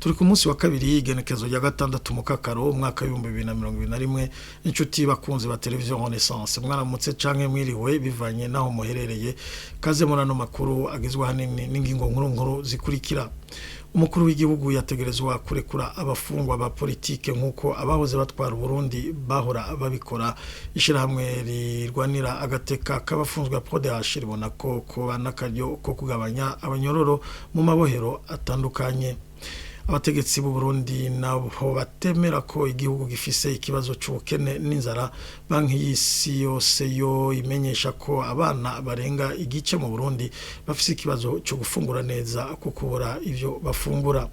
Turi ku munsi wa kabiri, igenekezo rya 6 mukakaro, umwaka w'2021. Inshuti bakunzi ba televiziyo Renaissance, mwaramutse canke mwiriwe bivanye naho muherereye. Kaze muri ano makuru agizwe ahanini n'ingingo nkuru nkuru zikurikira: Umukuru w'igihugu yategerezwa kurekura abafungwa ba politike nk'uko abahoze batwara Uburundi bahora babikora. Ishyirahamwe rirwanira agateka k'abafunzwe PRODH ribona ko kuba n'akaryo ko kugabanya abanyororo mu mabohero atandukanye. Abategetsi b'u Burundi nabo batemera ko igihugu gifise ikibazo c'ubukene n'inzara. Banki y'isi yose yo imenyesha ko abana barenga igice mu Burundi bafise ikibazo cyo gufungura neza kuko kubura ivyo bafungura.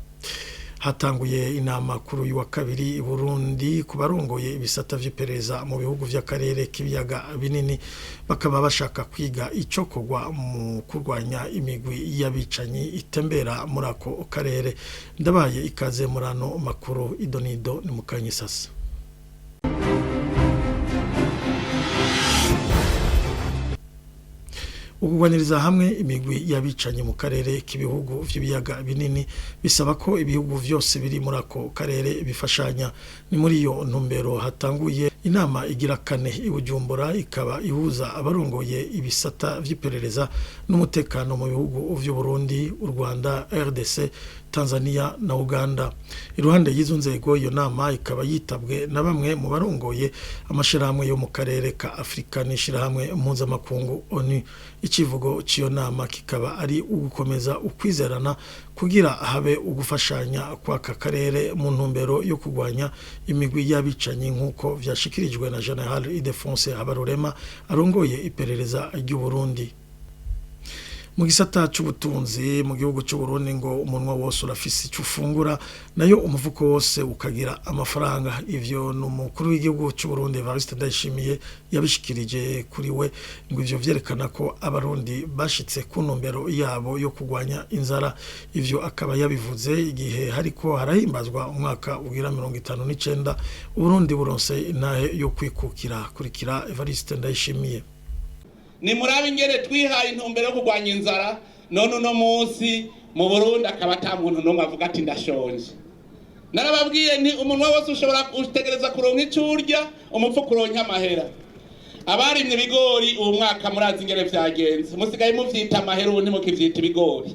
Hatanguye inama kuri uyu wa kabiri i Burundi ku barongoye ibisata vy'iperereza mu bihugu vy'akarere k'ibiyaga binini, bakaba bashaka kwiga ico kogwa mu kurwanya imigwi y'abicanyi itembera muri ako karere. Ndabaye ikaze muri ano makuru, idonido ni mukanyisasa. Ukugwaniriza hamwe imigwi y'abicanyi mu karere k'ibihugu vy'ibiyaga binini bisaba ko ibihugu vyose biri muri ako karere bifashanya. Ni muri iyo ntumbero hatanguye inama igira kane i Bujumbura, ikaba ihuza abarongoye ibisata vy'iperereza n'umutekano mu bihugu vy'u Burundi, u Rwanda, RDC, Tanzania na Uganda. Iruhande y'izo nzego, iyo nama ikaba yitabwe na bamwe mu barongoye amashirahamwe yo mu karere ka Afrika n'ishirahamwe mpuzamakungu ONU. Ikivugo cy'iyo nama kikaba ari ugukomeza ukwizerana kugira habe ugufashanya kw'aka karere mu ntumbero yo kurwanya imigwi y'abicanyi, nk'uko vyashikirijwe na General Ildefonse Habarurema arongoye iperereza ry'u Burundi. Mu gisata c'ubutunzi mu gihugu c'u Burundi, ngo umunwa wose urafise ico ufungura, nayo umufuko wose ukagira amafaranga. Ivyo ni umukuru w'igihugu c'u Burundi Evariste Ndayishimiye yabishikirije. Kuri we, ngo ivyo vyerekana ko Abarundi bashitse ku ntumbero yabo yo kurwanya inzara. Ivyo akaba yabivuze igihe hariko harahimbazwa umwaka ugira 59 Uburundi buronse intahe yo kwikukira. Kurikira Evariste Ndayishimiye. Ni murabe ingene twihaye intumbero yo kurwanya inzara, none uno munsi mu Burundi akaba ata muntu n'umwe avuga ati "Ndashonje." Narababwiye nti umunwa wose ushobora utegereza kuronka ico urya, umufuko uronke amahera. Abarimye ibigori uwu mwaka murazi ingene vyagenze, musigaye muvyita amahera, ubu ntimukivyita ibigori.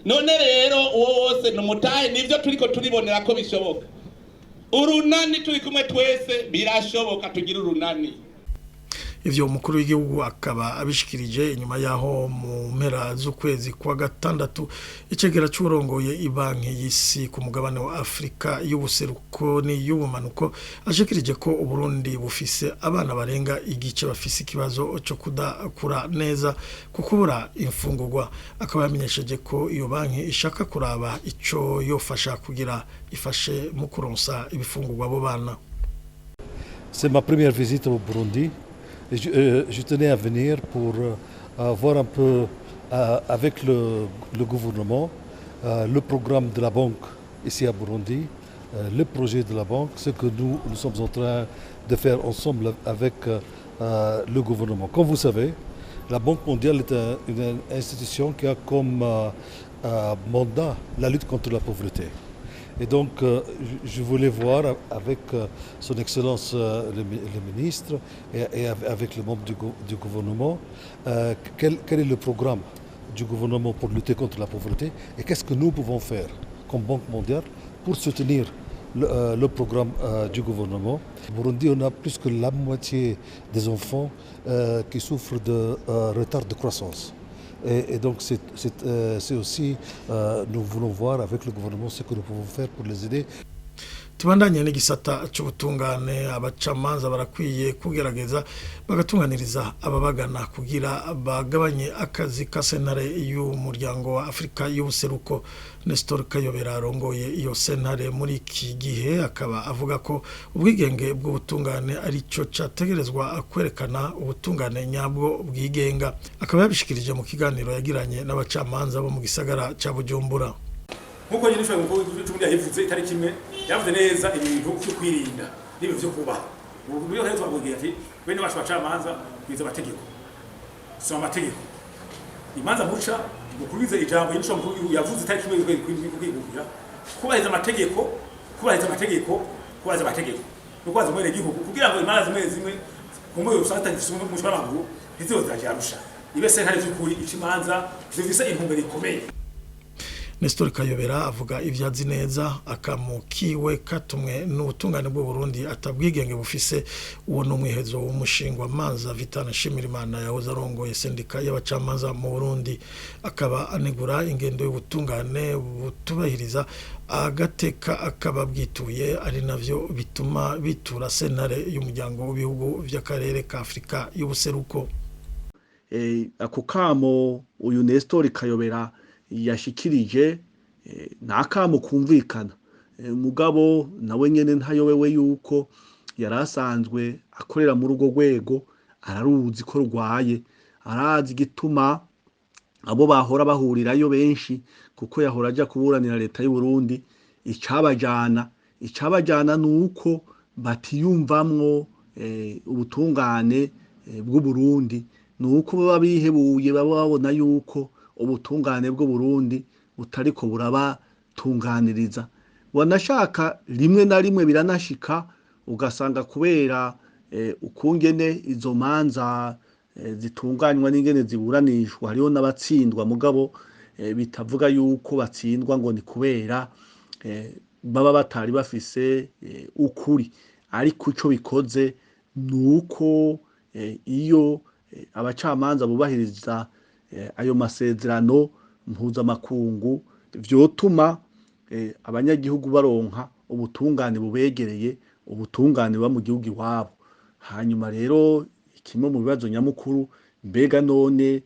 None rero uwo wose ni umutahe, nivyo turiko turibonera ko bishoboka. Urunani, turi kumwe twese, birashoboka, tugira urunani. Ivyo umukuru w'igihugu akaba abishikirije inyuma yaho mu mpera z'ukwezi kwa gatandatu icegera c'urongoye ibanki y'isi ku mugabane wa Afrika y'ubuseruko n'iy'ubumanuko ashikirije ko Uburundi bufise abana barenga igice bafise ikibazo co kudakura neza ku kubura imfungurwa. Akaba yamenyesheje ko iyo banki ishaka kuraba ico yofasha kugira ifashe mu kuronsa ibifungurwa abo bana. C'est ma première visite au Burundi. Et je tenais à venir pour voir un peu avec le gouvernement le programme de la banque ici à Burundi, le projet de la banque, ce que nous, nous sommes en train de faire ensemble avec le gouvernement. Comme vous savez, la Banque mondiale est une institution qui a comme mandat la lutte contre la pauvreté. Et donc, je voulais voir avec son Excellence le ministre et avec le membre du gouvernement quel est le programme du gouvernement pour lutter contre la pauvreté et qu'est-ce que nous pouvons faire comme Banque mondiale pour soutenir le programme du gouvernement. Au Burundi, on a plus que la moitié des enfants qui souffrent de retard de croissance. Et donc c'est aussi, nous voulons voir avec le gouvernement ce que nous pouvons faire pour les aider. Tubandanye n'igisata c'ubutungane. Abacamanza barakwiye kugerageza bagatunganiriza ababagana kugira bagabanye akazi ka sentare y'umuryango wa Afrika y'ubuseruko. Nestor Kayobera arongoye iyo sentare muri iki gihe akaba avuga ko ubwigenge bw'ubutungane ari cyo categerezwa kwerekana ubutungane nyabwo bwigenga. Akaba yabishikirije mu kiganiro yagiranye n'abacamanza bo mu gisagara ca Bujumbura. Nkuko nyine ushobora mukuru w'igihugu yabivuze itariki imwe, yavuze neza ibintu byo kwirinda n'ibintu byo kubaha. Ubu buryo rero twababwiye ati bene bacu bacamanza, kwiza amategeko, soma amategeko, imanza muca mukurize ijambo nyine ushobora mukuru w'igihugu yavuze itariki imwe y'ukwezi kw'indwi. Kubahiriza amategeko, kubahiriza amategeko, kubahiriza amategeko no kubaza umwene gihugu, kugira ngo imanza zimwe zimwe kumbe usanga zitagifise umutwe w'amaguru ntizizo ziraja Arusha, ibe sentare vy'ukuri ica imanza zifise intumbero ikomeye. Nestor Kayobera avuga ivyazi neza, akamukiwe katumwe n'ubutungane bw'u Burundi atabwigenge bufise. Uwo n'umwihezo w'umushingwa manza Vitana Shimirimana, yahoze arongoye sendika y'abacamanza mu Burundi, akaba anegura ingendo y'ubutungane butubahiriza agateka akaba bwituye, ari navyo bituma bitura sentare y'umuryango w'ibihugu vy'akarere ka Afrika y'ubuseruko. Ako kamo uyu Nestor Kayobera yashikirije ni akamo kumvikana, mugabo nawe nyene ntayobewe yuko yari asanzwe akorera muri urwo rwego, araruzi ko rurwaye, arazi igituma abo bahora bahurirayo benshi, kuko yahora aja kuburanira leta y'u Burundi. Icabajana nuko batiyumvamwo ubutungane bw'u Burundi, nuko baba bihebuye, baba babona yuko ubutungane bw'u Burundi butariko burabatunganiriza. Wanashaka rimwe na rimwe biranashika ugasanga kubera ukungene izo manza zitunganywa n'ingene ziburanishwa, hariho n'abatsindwa, mugabo bitavuga yuko batsindwa ngo ni kubera baba batari bafise ukuri. Ariko ico bikoze nuko iyo abacamanza bubahiriza ayo masezerano mpuzamakungu, vyotuma abanyagihugu baronka ubutungane bubegereye, ubutungane buba mu gihugu iwabo. Hanyuma rero kimwe mu bibazo nyamukuru, mbega none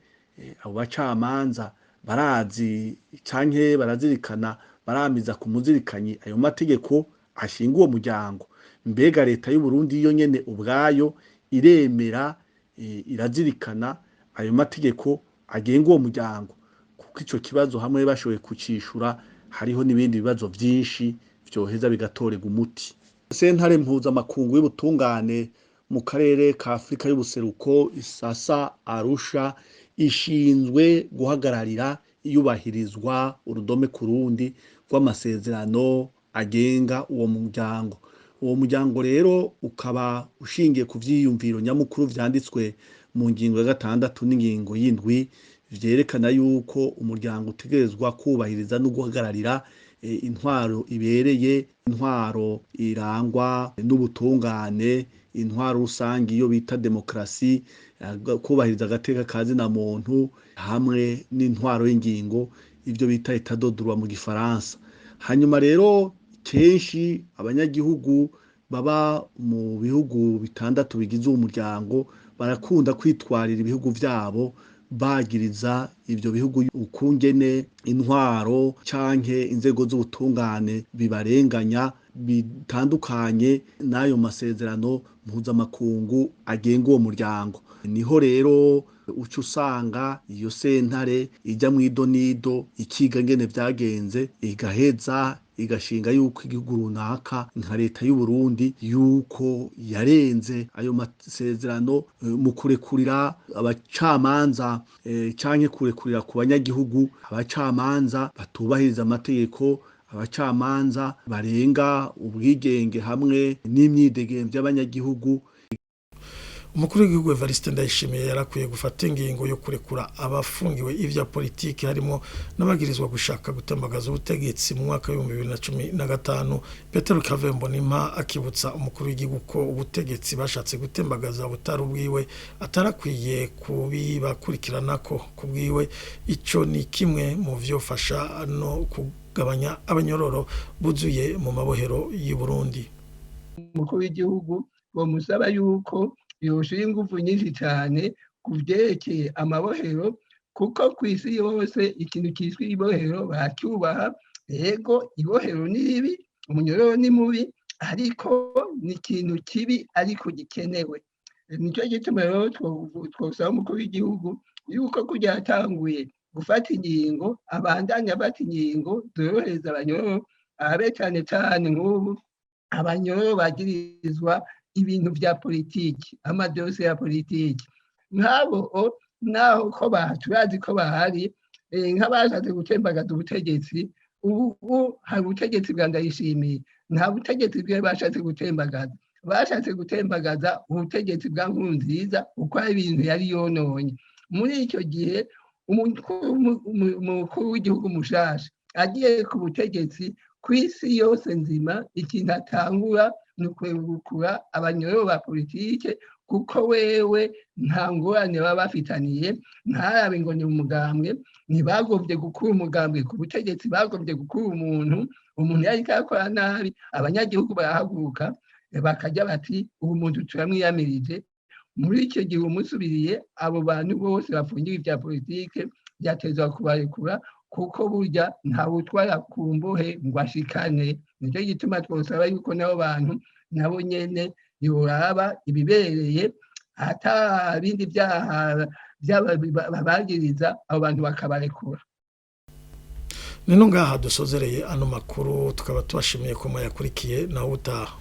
abo bacamanza barazi canke barazirikana, baramiza ku muzirikanyi ayo mategeko ashinga uwo muryango? Mbega leta y'u Burundi yo nyene ubwayo iremera, irazirikana ayo mategeko agenga uwo muryango? Kuko ico kibazo hamwe bashoboye kucishura, hariho n'ibindi bibazo vyinshi vyoheza bigatorerwa umuti. Sentare mpuzamakungu y'ubutungane mu karere ka Afrika y'ubuseruko isasa Arusha ishinzwe guhagararira iyubahirizwa urudome ku rundi rw'amasezerano agenga uwo muryango. Uwo muryango rero ukaba ushingiye ku vyiyumviro nyamukuru vyanditswe mu ngingo ya 6 n'ingingo y'7, vyerekana yuko umuryango utegerezwa kubahiriza no guhagararira intwaro ibereye, intwaro irangwa n'ubutungane, intwaro rusangi iyo bita demokrasi, kubahiriza agateka ka zina muntu, hamwe n'intwaro y'ingingo, ivyo bita état de droit mu gifaransa. Hanyuma rero kenshi abanyagihugu baba mu bihugu 6 bigize uwo muryango barakunda kwitwarira ibihugu vyabo, bagiriza ivyo bihugu ukungene intwaro canke inzego z'ubutungane bibarenganya, bitandukanye n'ayo masezerano mpuzamakungu agenga uwo muryango. Niho rero uca usanga iyo sentare ijya mu idonido, ikiga ngene vyagenze, igaheza igashinga yuko igihugu runaka nka leta y'u Burundi yuko yarenze ayo masezerano mu kurekurira abacamanza canke kurekurira ku banyagihugu abacamanza batubahiriza amategeko, abacamanza barenga ubwigenge hamwe n'imyidegemvyo y'abanyagihugu. Umukuru w'igihugu Evariste Ndayishimiye yarakwiye gufata ingingo yo kurekura abafungiwe ivya politiki, harimo n'abagirizwa gushaka gutembagaza ubutegetsi mu mwaka wa 2015. Petero Kavembo Nimpa akibutsa umukuru w'igihugu ko ubutegetsi bashatse gutembagaza butari ubwiwe, atarakwiye kubibakurikirana, ko kubwiwe ico ni kimwe mu vyofasha no kugabanya abanyororo buzuye mu mabohero y'u Burundi. Umukuru w'igihugu bamusaba yuko yoshira ingufu nyinshi cyane ku byerekeye amabohero, kuko ku isi yose ikintu cyitwa ibohero bacyubaha. Yego, ibohero ni ribi, umunyororo ni mubi, ariko ni ikintu kibi ariko gikenewe. Nicyo gituma rero twosaba umukuru w'igihugu yuko kujya yatanguye gufata ingingo, abandanya afata ingingo zorohereza abanyororo, abe cyane cyane nk'ubu abanyororo bagirizwa ibintu bya politiki, amadosiye ya politiki. Nk'abo naho ko turazi ko bahari, nk'abashatse gutembagaza ubutegetsi. Ubu hari ubutegetsi bwa Ndayishimiye, nta butegetsi bwe bashatse gutembagaza. Bashatse gutembagaza ubutegetsi bwa Nkurunziza uko ari ibintu yari yononye. Muri icyo gihe umukuru w'igihugu mushasha agiye ku butegetsi, ku isi yose nzima, ikintu atangura ni ukwegukura abanyororo ba politike, kuko wewe nta ngorane baba bafitaniye. Ntarabe ngo ni umugambwe. Ntibagobye gukura umugambwe ku butegetsi, bagobye gukura umuntu. Umuntu yari akora nabi, abanyagihugu barahaguruka bakajya bati: "Ubu muntu turamwiyamirije." Muri icyo gihe umusubiriye, abo bantu bose bafungiwe ibya politike byatezwa kubarekura, kuko burya ntawutwara ku mbohe ngo ashikane. Nicyo gituma twosaba yuko nabo bantu nabo nyene yoraba ibibereye, ata bindi byaha babagiriza, abo bantu bakabarekura. Nino ngaha dusozereye ano makuru, tukaba tubashimiye ko mwayakurikiye. Nawe utaha.